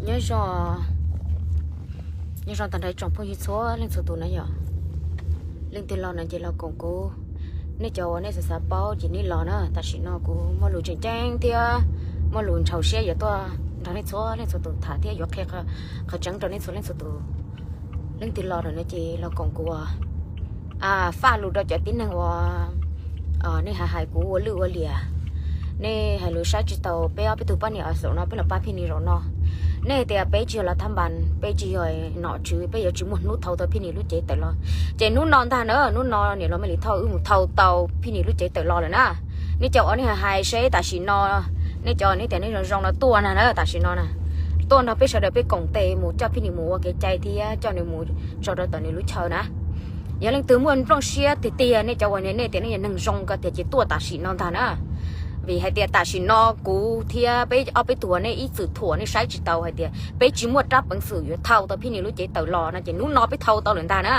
Nyob zoo, nyob zoo tag nrho tsoom phooj ywg txhua leej txhua tus na yom. Leej twg los no ces los koom kuv. Nej cov uas nej xav xav paub ces nej los na, tam sim no kuv muaj lus tseem ceeb thiab muaj lus ntxhov siab yuav tuaj nrog nej txhua leej txhua tus tham thiab yuav qhia qhov tseeb rau nej txhua leej txhua tus. Leej twg los no ces los koom kuv. Faj lus rau cov tib neeg uas nej hais hais kuv ua lwj ua liam, nej hais lus saib tsis taus peb ob peb tug poj niam uas zaum no peb los pab Phij Nis zaum no. Nej hais tias peb tsis yog los thab npas, peb tsis yog nom tswv, peb yuav tsis muaj hnub thau tau Phij Nis lub cev tawm los. Ces hnub no ntag na, hnub no niam laus Mej Lis Thoj wb mus thau tau Phij Nis lub cev tawm los lawm na. Nej cov uas nej hais hais seb tam sim no, nej cov nej tias nej zoo zoo no tuaj na na, tam sim no na, tuaj nrog peb sawv daws peb koom tes mus coj Phij Nis mus ua kev cai thiab coj nws mus tso rau tom nws lub chaw na. Yog leej twg muaj nplooj siab tiag tiag, nej cov uas nej tias nej yog neeg zoo ko tiag ces tuaj tam sim no ntag na. Vim hais tias tam sim no kuv thiab peb ob peb tug uas nej ib txwm thuam nej saib tsis taus hais tias peb tsis muaj rab peev xwm yuav thau tau Phij Nis lub cev tawm los no ces hnub no peb thau tau lawm ntag na.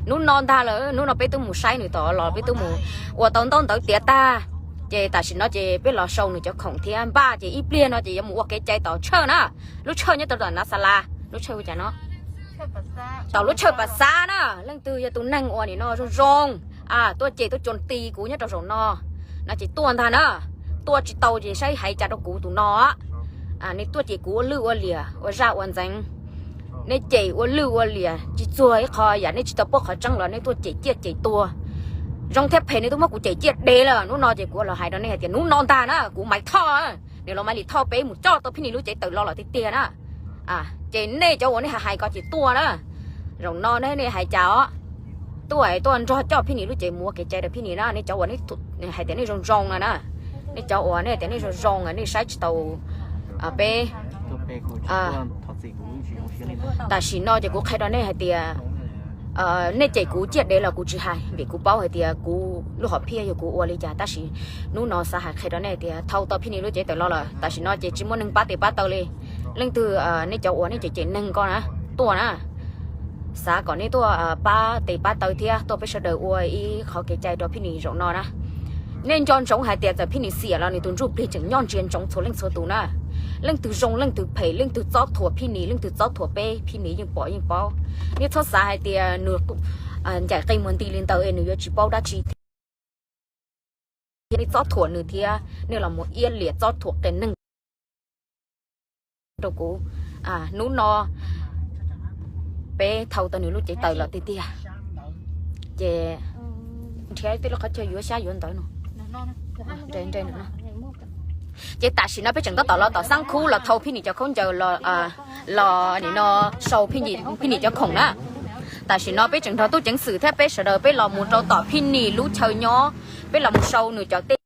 Hnub no ntag lawm, hnub no peb twb mus saib nws tom los peb twb mus ua tau ntaub ntawv tiav tag. Ces tam sim no ces peb los sau nws cov khoom thiab npaj ces ib pliag no ces yuav mus ua kev cai tom Tshawj na. Lub Tshawj nyob rau tom Nav Xa Las, lub Tshawj ua cas no, tom lub Tshawj Pas Xav na. Leej twg yog tus neeg uas nim no zoo zoo tuaj cem tuaj cuas ti kuv nyob rau zaum no, no ces tuaj ntag na. Tuaj tsis tau ces saib hais cas rau kuv tus no. Nej tuaj cem kuv ua lwj ua liam ua zaj ua ntxeev, nej cem ua lwj ua liam tsis txuag ib qho yam, nej tsis tau paub qhov tseeb los nej tuaj cem ciaj cem tuag. Zoo thiab phem nej twb muab kuv cem ciaj dev lawm, hnub no ces kuv los hais rau nej hais tias hnub no ntag na kuv Maiv Thoj, niam laus Maiv Lis Thoj peb mus coj tau Phij Nis lub cev tawm los lawm tiag tiag na. Ces nej cov uas nej hais hais ko ces tuaj na. Zaum no nej hais cas os, tuaj tuaj nrog coj Phij Nis lub cev mus ua kev cai rau Phij Nis na. Nej cov uas hais tias nej zoo zoo no na, nej cov uas nej tias nej zoo zoo nej saib tsis taus peb. Tam sim no ces kuv qhia rau nej hais tias nej cem kuv ciaj dev los kuv tsis hais vim kuv paub hais tias kuv lub hom phiaj yog kuv ua li cas, tab sis hnub no xav hais qhia rau nej tias thau tau Phij Nis lub cev tawm los lawm, tam sim no ces tsis muaj neeg pab tes pab taw li. Leej twg nej cov uas nej cem cem neeg ko na, tuaj na, xav kom nej tuaj pab tes pab taw thiab tuaj peb sawv daws ua ib qho kev cai rau Phij Nis zaum no na. Nej nco ntsoov hais tias txawm Phij Nis xiam los nws tus ntsuj plig tseem nyob ntsia ntsoov txhua leej txhua tus na. Leej twg zoo leej twg phem, leej twg txob thuam Phij Nis, leej twg txob thuam peb, Phij Nis yeej pom yeej paub. Nej txhob xav hais tias nws ncaim qe muag nti li ntawd es nws yuav tsis paub dab tsi thiab. Nej txob thuam nws thiab nej los mus iab liam txob thuam qias neeg rau kuv. Hnub no peb thau tau nws lub cev tawm los tiag tiag. Ces nrhiav tej lub qhov chaw yuav xyab yuav ntawv no. Ces tam sim no peb tseem tab tom los tom Xab Khub los thau Phij Nis cov khaub ncaws los, nim no sau Phij Nis cov khoom na. Tam sim no peb tseem nrog tub ceev xwm thiab peb sawv daws peb los mus rau tom Phij Nis lub chaw nyob, peb los mus sau nws cov tej.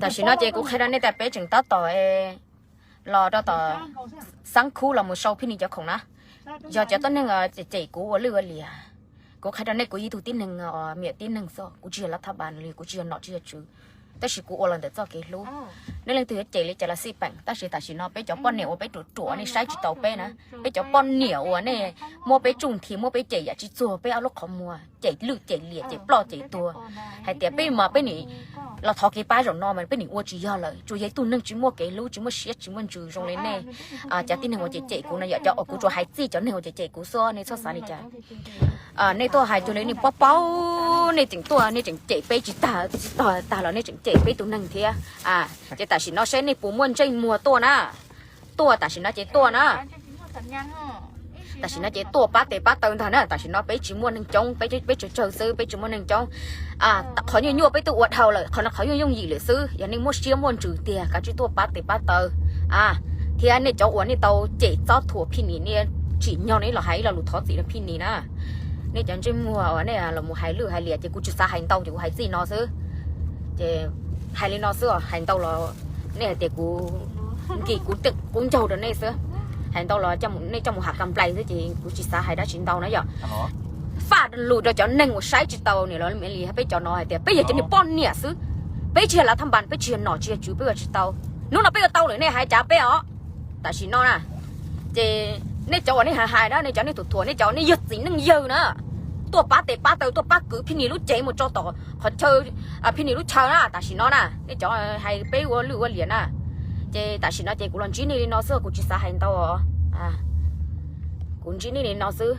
Tam sim no ces kuv qhia rau nej tias peb tseem tab tom los rau tom Xab Khub los mus sau Phij Nis cov khoom na. Yog cov tuab neeg cem kuv ua lwj ua liam, kuv qhia rau nej kuv yog ib tug tib neeg, miam tib neeg xwb, kuv tsis yog lav thab npas li, kuv tsis yog nom tsis yog tswv, tab sis kuv ua los ntawm txoj kev hlub. Nej leej twg yuav cem li cas los xij peem, tab sis tam sim no peb cov poj niam uas peb ruam ruam nej saib tsis taus peb na, peb cov poj niam uas nej muab peb tsuj nthi muab peb cem yam tsis txuag peb ob lub qhov muag, cem lwj cem liam cem ploj cem tuag, hais tias peb mas peb nim los thov kev pab zaum no mas peb nim ua tsis yog lawm, tsuas yog ib tug neeg tsis muaj kev hlub tsis muaj siab tsis muaj ntsws zoo li nej. Cov tib neeg uas cem cem kuv no yom, cov uas kuv tsuas hais txij cov neeg uas cem cem kuv xwb, nej txhob xav li cas. Nej tuaj hais cuag li nej paub paub, nej tseem tuaj nej tseem cem peb tsis tag tsis tag los nej tseem cem peb tus neeg thiab. Ces tam sim no seb nej puas muaj ntsej muag tuaj na. Tuaj tam sim no ces tuaj na. Tam sim no ces tuaj pab tes pab taw ntag na, tam sim no peb tsis muaj neeg coob, peb tsawg tsawg xwb, peb tsis muaj neeg coob. Qhov nyuaj nyuaj peb twb ua dhau lawm, qhov no qhov yooj yooj yim lawm xwb. Yog nej muaj siab muaj ntsws tiag kav tsij tuaj pab tes pab taw. Thiab nej cov uas nej tau cem txob thuam Phij Nis, nej tsim nyog nej los hais ib lo lus thov txim rau Phij Nis na. Nej cov ntsej muag uas nej los mus hais lwj hais liam ces kuv tsis xav hais ntau ces kuv hais txij no xwb. Ces hais li no xwb os, hais ntau los nej hais tias kuv nkim kuv qub ncaug rau nej xwb. Hais ntau los nej coj mus ham kam nplais xwb ces kuv tsis xav hais dab tsi ntau na yom. Faj lus rau cov neeg uas saib tsis taus niam laus Maiv Lis peb cov no hais tias peb yog cov niag poj niam xwb, peb tsis yog lav thab npas, peb tsis yog nom tsis yog tswv, peb ua tsis tau. Hnub no peb ua tau lawm nej hais cas peb os. Tam sim no na, ces nej cov uas nej hais hais na, nej cov nej thuam thuam, nej cov nej yog txiv neej yawg na, tuaj pab tes pab taw, tuaj pab kwv Phij Nis lub cev mus tso tom qhov chaw, Phij Nis lub chaw na, tam sim no na nej cov hais peb ua lwj ua liam na, Ces tam sim no ces kuv los ntsib nej li no xwb, kuv tsis xav hais ntau. Kuv ntsib nej li no xwb.